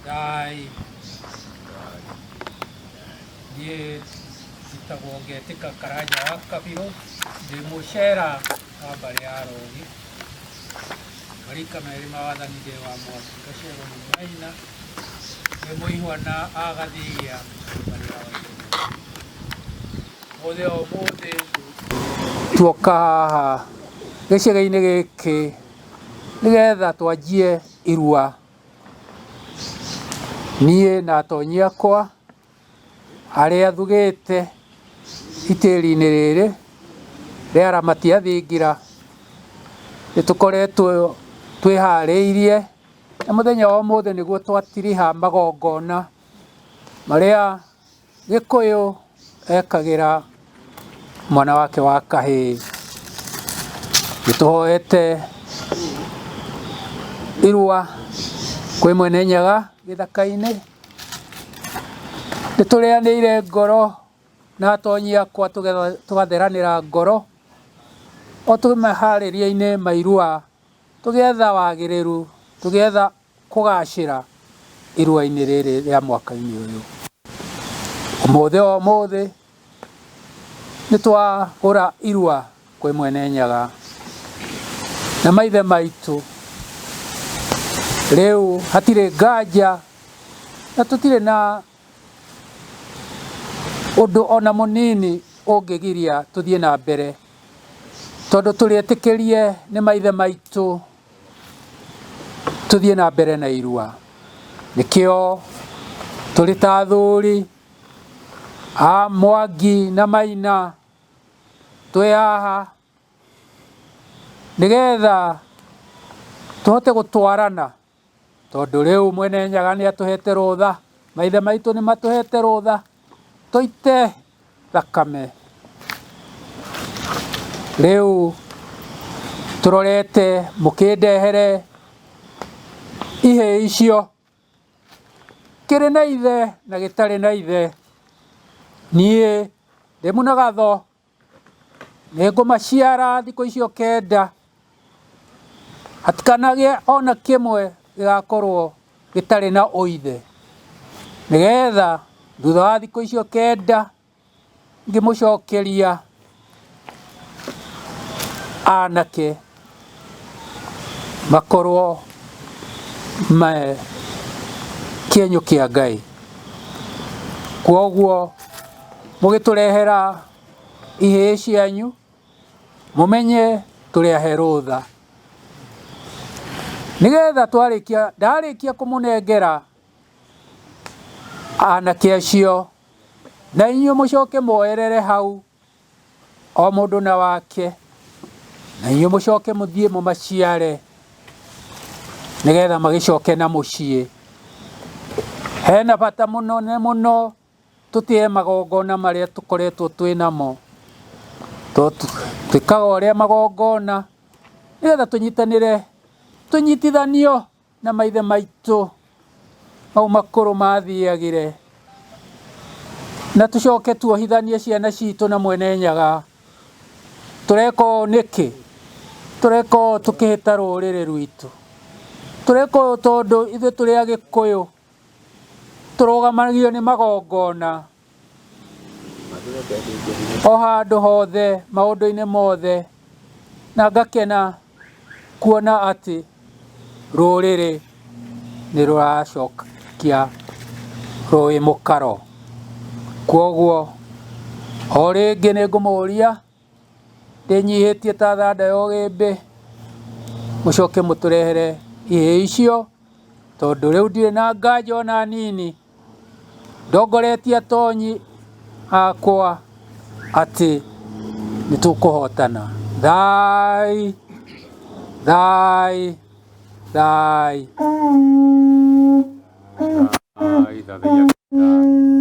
Thai, niĩ njĩtagwo Ngetĩka Karanja wa Kabirũ, ndĩ mũcera wa mbarĩ ya Rogi, marika merĩ ma wathani ndĩ wa Mwaki ngaciarwo nĩ Maina, ndĩ mũihwana a Gathigia mbarĩ ya Waithera. Mũthĩ o ũmũthĩ tuoka haha gĩcagi-inĩ gĩkĩ nĩgetha twanjie irua. Niĩ na atonyi akwa arĩa thugĩte itĩri-inĩ rĩrĩ rĩa aramati a thingira, nĩ tũkoretwo twĩharĩirie na mũthenya wa ũmũthĩ nĩguo twatiriha magongona marĩa Gĩkũyũ ekagĩra mwana wake wa kahĩĩ. Nĩ tũhoete irua kwĩ Mwene Nyaga gĩthaka-inĩ, nĩ tũrĩanĩire ngoro na atonyi akwa tũgatheranĩra ngoro o twĩ maharĩria-inĩ ma irua, tũgĩetha wagĩrĩru, tũgĩetha kũgacĩra irua-inĩ rĩrĩ rĩa mwaka-inĩ ũyũ. Ũmũthĩ o ũmũthĩ nĩ twagũra irua kwĩ Mwene Nyaga na maithe maitũ. Rĩu hatirĩ nganja na tũtirĩ na ũndũ ona mũnini ũngĩgiria tũthiĩ na mbere tondũ tũrĩ etĩkĩrie nĩ maithe maitũ Tũthiĩ na mbere na irua. Nĩkĩo tũrĩ ta athuri a Mwangi na Maina twĩ haha nĩgetha tũhote gũtwarana tondũ rĩu Mwene Nyaga nĩ atũhete rũtha, maithe maitũ nĩ matũhete rũtha tũite thakame. Rĩu tũrorete mũkĩndehere ihĩĩ icio, kĩrĩ na ithe na gĩtarĩ na ithe, niĩ ndĩ mũnagatho, nĩngũmaciara thikũ icio kenda, hatikanagĩe ona kĩmwe gĩgakorwo gĩtarĩ na ũithe, nĩgetha thutha wa thikũ icio kenda ngĩmũcokeria anake makorwo me kĩenyũ kĩa Ngai. Kwoguo mũgĩtũrehera ihĩĩ cianyu mũmenye tũrĩ ahe rũtha, nĩgetha twarĩkia ndarĩkia kũmũnengera anake acio Na inyuĩ mũcoke muoerere hau, o mũndũ na wake, na inyuĩ mũcoke mũthiĩ mũmaciare, nĩgetha magĩcoke na mũciĩ. Hena bata mũnene mũno tũtĩe magongona marĩa tũkoretwo twĩ namo, tondũ twĩkaga ũrĩa magongona nĩgetha tũnyitanĩre, tũnyitithanio na maithe maitũ mau makũrũ mathiagĩre, na tũcoke tuohithanie ciana citũ na Mwene Nyaga. Tũreka ũũ nĩkĩ? Tũreka ũũ tũkĩhĩta rũrĩrĩ rwitũ. Tũreka ũũ tondũ ithuĩ tũrĩ Agĩkũyũ tũrũgamagio nĩ magongona. O handũ hothe maũndũ-inĩ mothe, na ngakena kuona atĩ rũrĩrĩ nĩ rũracokia rũĩ mũkaro. Kwoguo o rĩngĩ nĩ ngũmũria ndĩnyihĩtie ta thanda ya ũgĩmbĩ, mũcoke mũtũrehere ihĩĩ icio, tondũ rĩu ndirĩ na nganja ona nini. Ndongoretie atonyi akwa atĩ nĩ tũkũhotana. Thai, thai, thai. Thai, thathaiya thai.